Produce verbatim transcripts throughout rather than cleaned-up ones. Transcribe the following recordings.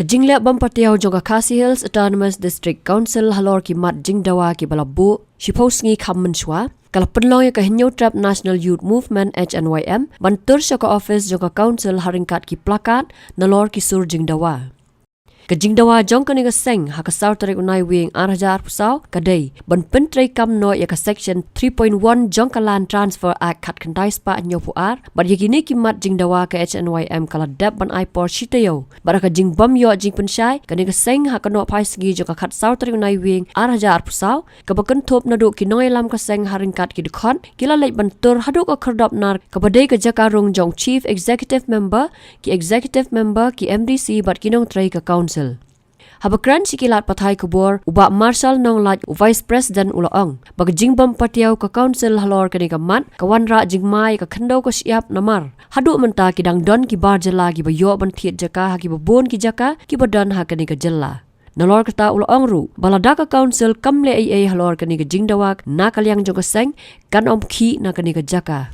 Jingleh bym patiaw jong ka Khasi Hills Autonomous District Council halor ki mat jingdawa kiba la buh shiphew sngi kham mynshuwa ka la pynlong ïa ka Hynñiewtrep National Youth Movement, H N Y M, ban tur sha ka office jong ka council ha ryngkat ki plakat nalor ki sur jingdawa. Ka jingdawa jong kane ka seng ha ka saw tarik u Naiwieng ar hajar arphew saw ka dei ban pyntreikam noh ïa ka section three point one jong ka Land Transfer Act khatkhyndai spah hynñiewphew ar, bad ïa kine ki mat jingdawa ka H N Y M ka la dep ban ai por shi taïew bad ha ka jingbym ïoh jingpynshai, kane ka seng ha ka nohphai sngi jong ka khatsaw tarik u Naiwieng ar hajar arphew saw, kaba kynthup naduh ki nongïalam ka seng ha ryngkat ki dkhot, ki la leit ban tur haduh ka khyrdop nar kaba dei ka jaka rung jong Chief Executive Member, ki Executive Member, ki M D C bad ki nongtrei ka council. Haba kren sha ki lad pathai khubor, u Bah Marshal Nonglait, u Vice President, u la ong ba ka jingbym patiaw ka council halor kane ka mat ka wanrah jingma ïa ka khyndew ka shyiap, namar haduh mynta ki dang don ki bar jylla kiba ïoh ban thied jaka ha kiba bun ki jaka kiba don ha kane ka jylla. Nalor kata u la ong ruh ba lada ka council kam leh ei ei halor kane ka jingdawa na ka liang jong ka seng, kan ym khih na kane ka jaka.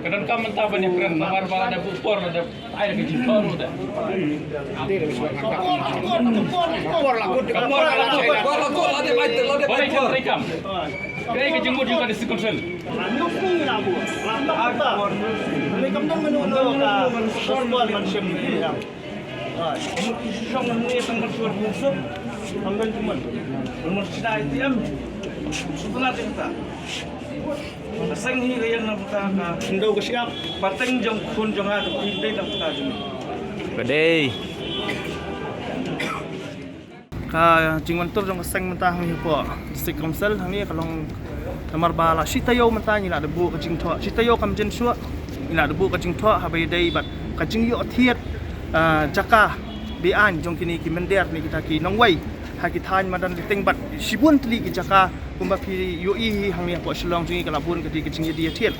Ka donkam mynta ban ïakren namar ba da buh por da ai da ka jingthoh ruh da. Ka por la kut, ka por la kut, la dep ai, la dep ai por. Ka ai ka jingmut jong ka District Council. Ka dei. Ka jingwan tur jong ka seng mynta hangne hapoh District Council hangne ka long namar ba la shi taïew mynta ngi la dep buh ka jingthoh, shi taïew kam jin shuh ngi la dep buh ka jingthoh haba ïadei bad ka jingïoh thied, ah, jaka be-aiñ jong kine ki mynder ne kita ki nongwei ha ki thaiñ madan Liting bad shibun tylli ki jaka kumba phi ïohi hi hangne hapoh Shillong jong ngi ka la bun ka dei ka jingïadie ïathied.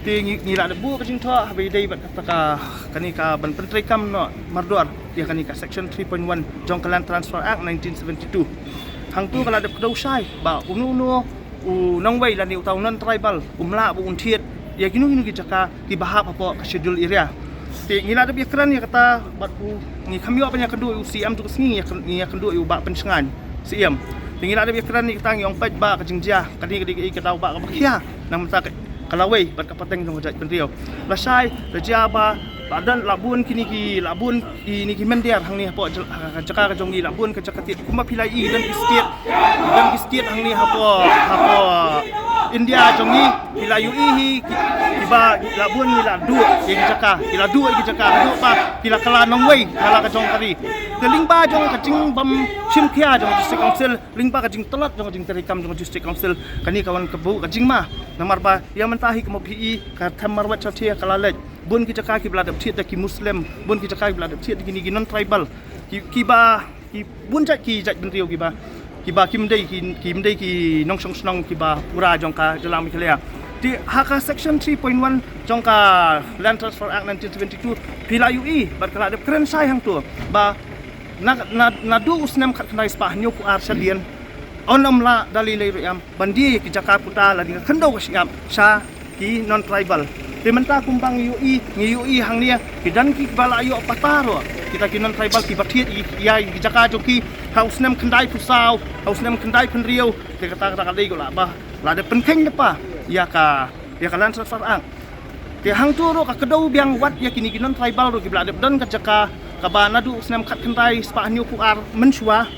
Te ngi, ngi la dep buh ka jingthoh haba ïadei bad kata ka, kane ka ban pyntreikam noh mardor ïa kane ka section three point one jong ka Land Transfer Act nineteen seventy-two. Hangto ka la dep kdew shai ba uno uno u nongwei lane uta u non-tribal um lah ba un thied ïa kino kino ki jaka kiba hap hapoh ka schedule area. Te ngi la dep ïakren ïa kata bad u, ngi kham ïoh ban ïakynduh ïa u C M tu ka sngi, ngi ïakynduh ïa u Bah Pynshngaiñ, C M. Te ngi la dep ïakren ïa kata, ngi ong peit ba ka jingjia kane ka dei ka, ka daw ba kaba khia namar ka lawei bad ka pateng jong ka jaitbynriew. Lashai la jia ba la don, la bun kine ki, la bun kine ki mynder hangne hapoh jaka ka jong ngi, la bun ka jaka thied. Kumba phi la ïohi don ki state, don ki state hangne hapoh, hapoh India jong ngi, phi la ïohi hi ki, kiba la bun ngi la duh ïa ki jaka, ki la duh ïa ki jaka, duh ba ki la kylla nongwei ha la ka jong ka ri. Te lyngba jong ka jingbym shim khia jong ka District Council, lyngba ka jingtlot jong ka jingtreikam jong ka District Council, kane ka wan ka buh ka jingma. Namar ba ïa mynta hi kumba phi i ka them marwat shatei ka la leit. Bun ki jaka kiba la dep thied da ki Muslim, bun ki jaka kiba la dep thied da kine ki non-tribal, ki, kiba, ki bun jait ki jaitbynriew kiba, kiba kim dei ki, kim dei ki nongshong shnong kiba pura jong ka jylla Meghalaya. Te ha ka section three point one jong ka Land Transfer Act nineteen seventy-two phi la ïohi bad ka la dep kren shai hangto ba na, na, naduh u snem khatkhyndai spah hynñiewphew ar shadien, un ym lah da lei lei ruh em ban die ïa ki jaka puta lane ka khyndew ka shyiap sha Ki non tribal. Te mynta kumba ngi ïohi, ngi ïohi hangne, ki don kiba la ïoh patta ruh. Kita ki non tribal kiba thied ïa ki jaka jong ki ha u snem khyndai phew saw, ha u snem khyndai phew hynriew. Te kata kata ka dei ka la ba la dep pynkheiñ lypa ïa ka, ïa ka Land Transfer Act. Te hangto ruh ka kdew biang wat ïa kine ki non tribal ruh kiba la dep don ka jaka kaba naduh u snem khatkhyndai spah hynñiew phew ar mynshuwa.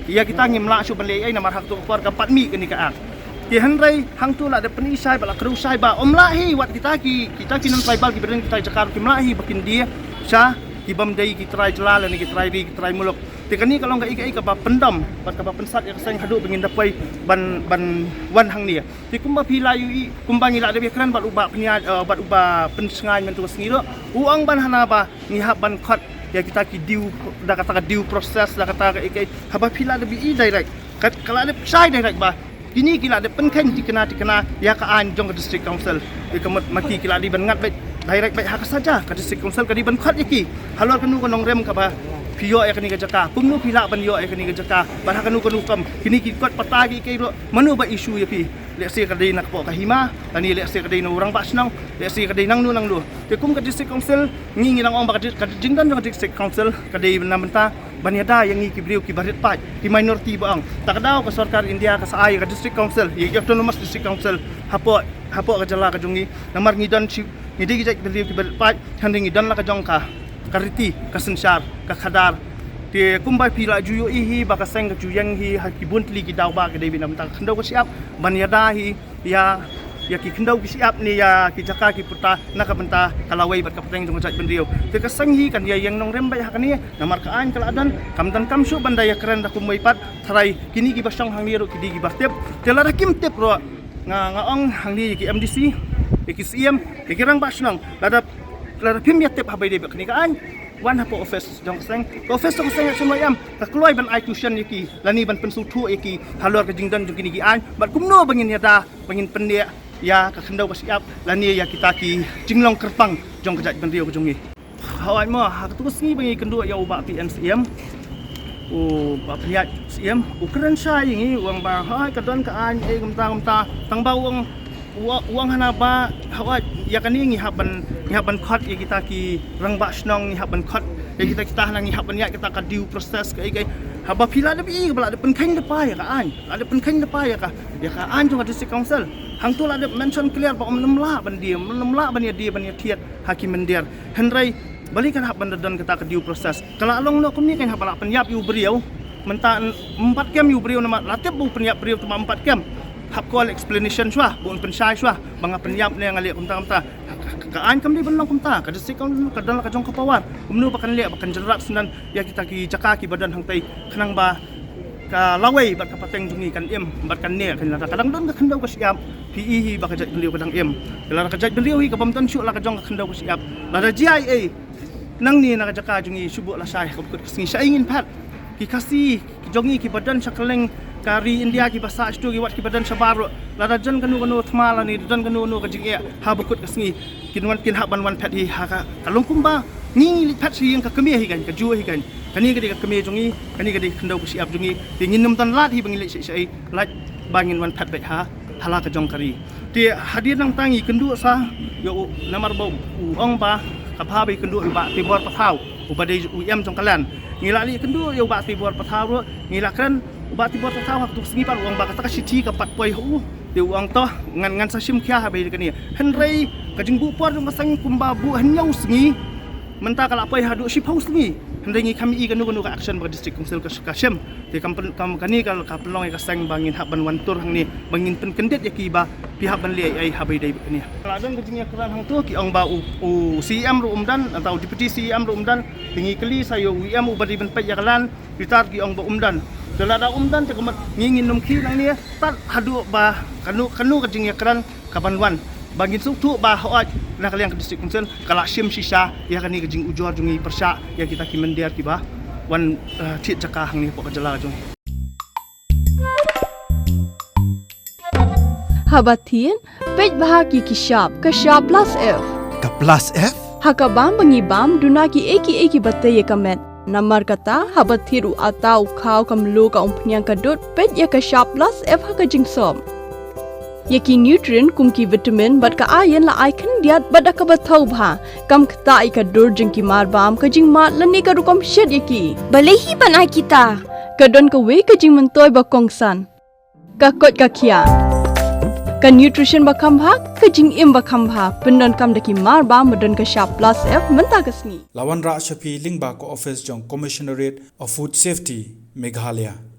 Ïa kita ngim lah shuh ban leh ei namar ha kato ka por kam pat mih kane ka Act. Te hynrei hangto la dep pyni shai bad la kdew shai ba ym lah hi wat kita ki, kita ki non tribal kiba don kita ki jaka ruh kim lah hi ba kin die sha ki bym dei ki trai jylla lane ki trai ri ki trai muluk. Te kane ka long kaei kaei kaba pyndam bad kaba pynsat ïa ka seng haduh ba ngin da poi ban, ban wan hangne. Te kumba phi la ïohi, kumba ngi la dep ïakren bad u Bah Pynïaid, eh, bad u Bah Pynsngew mynta ka sngi ruh, u ong ban hana ba ngi hap ban khot ïa kita ki due, da kata ka due process, da kata ka, ka, haba phi la dep ïohi direct, ka, ka la dep shai direct ba kine ki la dep pynkheiñ thikna thikna ïa ka aiñ jong ka District Council. Ïa ka mut ma ki ki la dei ban ngat beit direct beit ha ka saja, ka District Council ka dei ban khot ïa ki halor kano ka nongrim kaba phi ïoh ïa kane ka jaka, kumno phi lah ban ïoh ïa kane ka jaka, bad ha kano kano ka kam, kine ki kot patta ki, ki ruh mano ba issue ïa phi. Lehse ka dei na ka pok ka hima, lane lehse ka dei na u rangbah shnong, lehse ka dei nangno nangno. Te kum ka District Council, ngi ngi nang ong ba ka di-, ka jingdon jong ka District Council ka dei na bynta ban ïada ïa ngi ki briew kiba rit paid, ki minority ba ong. Ta ka daw ka sorkar India ka sa ai ïa ka District Council, ïa ki Autonomous District Council hapoh, hapoh ka jylla ka jong ngi. Namar ngi don shi, ngi dei ki jait ki briew kiba rit paid, hynrei ngi don la ka jong ka, ka riti, ka synshar, ka khadar. Te kumba phi la ju ïohi hi ba ka seng ka ju ïeng hi ha ki bun tylli ki daw ba ka dei beit na bynta ka khyndew ka shyiap ban ïada hi ïa, ïa ki khyndew ki shyiap ne ïa ki jaka ki patta na ka bynta ka lawei bad ka pateng jong ka jaitbynriew. Te ka seng hi kan ïa ïeng nongrim beit ha kane namar ka aiñ ka la don, kam donkam shuh ban da ïakren da kumwei pat, tharai kine kiba shong hangne ruh ki dei kiba tip. Te lada kim tip ruh, nga, nga ong hangne ïa ki M D C, ïa ki C M, ïa ki rangbah shnong, lada, lada phim ïa tip ha ba ïadei bad kane ka aiñ, wan hapoh office jong ka seng. Ka office jong ka seng ka seng em ka kloi ban ai tuition ïa ki, lane ban pynsngewthuh ïa ki halor ka jingdon jong kine ki aiñ bad kumno ba ngin ïada, ba ngin pynneh ïa ka khyndew ka shyiap lane ïa kita ki jinglong kyrpang jong ka jaitbynriew ka jong ngi. Hooid mo, ha kato ka sngi ba ngi kynduh ïa u Bah P N C M, u Bah Pynïaid C M, u kren shai ïa ngi, u ong ba hooid ka don ka aiñ ei kumta kumta, tang ba u ong, u, u ong hana ba hooid ïa kane ngi hap ban, ngi hap ban khot ïa kita ki rangbah shnong, ngi hap ban khot ïa kita kita hana, ngi hap ban ïaid kita ka due process kaei kaei. Haba phi la dep ïohi ba la dep pynkheiñ lypa ïa ka aiñ, la dep pynkheiñ lypa ïa ka, ïa ka aiñ jong ka District Council. Hangto la dep mention clear ba ym, ym lah ban die, ym, ym lah ban ïa die ban ïa thied ha ki mynder. Hynrei balei kan hap ban da don kata ka due process? Ka la long noh kumne, kan hap ba la pynïap ïa u briew, mynta ym pat kem ïa u briew namar la tip ba u pynïap briew, tangba ym pat kem. Hap call explanation shuwa, ba un pynshai shuwa ba nga pynïap ne nga leh kumta kumta. Ka, ka, ka aiñ kam dei ban long kumta. Ka District Council ka don la ka jong ka power, kumno ba kan leh ba kan jynrap syndon ïa kita ki jaka kiba don hangtei khnang ba ka lawei bad ka pateng jong ngi kan im bad kan neh, kan, lada ka dang don ka khyndew ka shyiap, phi i hi ba ka jaitbynriew ka dang im. Lada ka jaitbynriew hi ka bym don shuh la ka jong ka khyndew ka shyiap, lada jia ei ei nangne na ka jaka jong ngi, shu buh lashai ha ka bakut ka sngi, shaei ngin phet? Ki Khasi ki jong ngi kiba don sha kylleng ka ri India, kiba sah shato, ki wat kiba don shabar ruh, lada don kano kano thma lane don kano kano ka jingeh ha bakut ka sngi, kin wan, kin hap ban wan phet hi ha ka, ka long kumba ngi, ngi leit phet sha ïing ka kmie hi kan, ka juh hi kan. Kane ka dei ka kmie jong ngi, kane ka dei ka khyndew ka shyiap jong ngi. Te ngin ym don lad hi ba ngin leit shaei shaei, lait ba ngin wan phet beit ha, ha la ka jong ka ri. Te hadien nangta ngi kynduh sa ïa u, namar ba u ong ba ka bha ba ïa kynduh ïa u Bah Teibor Pathaw, uba dei u E M jong ka Land. Ngi la leit kynduh ïa u Bah Teibor Pathaw ruh, ngi la kren, u Bah Teibor Pathaw ha kato ka sngi pat u ong ba kata ka shithi ka pat poi ha u. Te u ong to ngan, ngan sa shim khia ha ba ïadei kane. Hynrei ka jingbuh por jong ka seng kumba buh hynñiew sngi, mynta ka la poi haduh shiphew sngi, hynrei ngi kham i kano kano ka action ba ka District Council ka, ka shim. Te kam pyn-, kam, kane ka, ka pynlong ïa ka seng ba ngin hap ban wan tur hangne ba ngin pynkyndit ïa ki ba phi hap ban leh ei ei ha ba ïadei bad kane. La don ka jingïakren hangto, ki ong ba u, u C E M ruh um don, ata u Deputy C E M ruh um don. Te ngi kylli sa ïa u E M uba dei ban peit ïa ka Land, retired, ki ong ba um don. Te lada um don te ka mut ngi ngin ym khie nangne tad haduh ba kano kano ka jingïakren ka ban wan ba ngin sngewthuh ba hooid na ka liang ka District Council ka la shim shisha ïa kane ka jingujor jong ngi pyrshah ïa kita ki mynder kiba wan, eh, thied jaka hangne hapoh ka jylla jong ngi. Haba thied, peit bha ki, ki shap, ka shap plus F. Ka plus F? Ha ka bam ba ngi bam, duna kiei kiei kiba tei ïa ka met. Namar kata, haba thied u atta, u khaw, ka mluh, ka umphniang, ka dud, peit ïa ka shap plus F ha ka jingsop. Ïa ki nutrient kum ki vitamin bad ka iron la ai khyndiat bad da kaba thaw bha. Kam ktah ïa ka dur jong ki marbam, ka jingmad lane ka rukom shet ïa ki. Balei hi ban ai kita? Ka don kawei ka jingmyntoi ba kongsan. Ka koit ka khiah. Ka nutrition ba kham bha, ka jingim ba kham bha. Pyndonkam da ki marbam ba don ka shap plus F mynta ka sngi. La wanrah sha phi lyngba ka office jong Commissionerate of Food Safety, Meghalaya.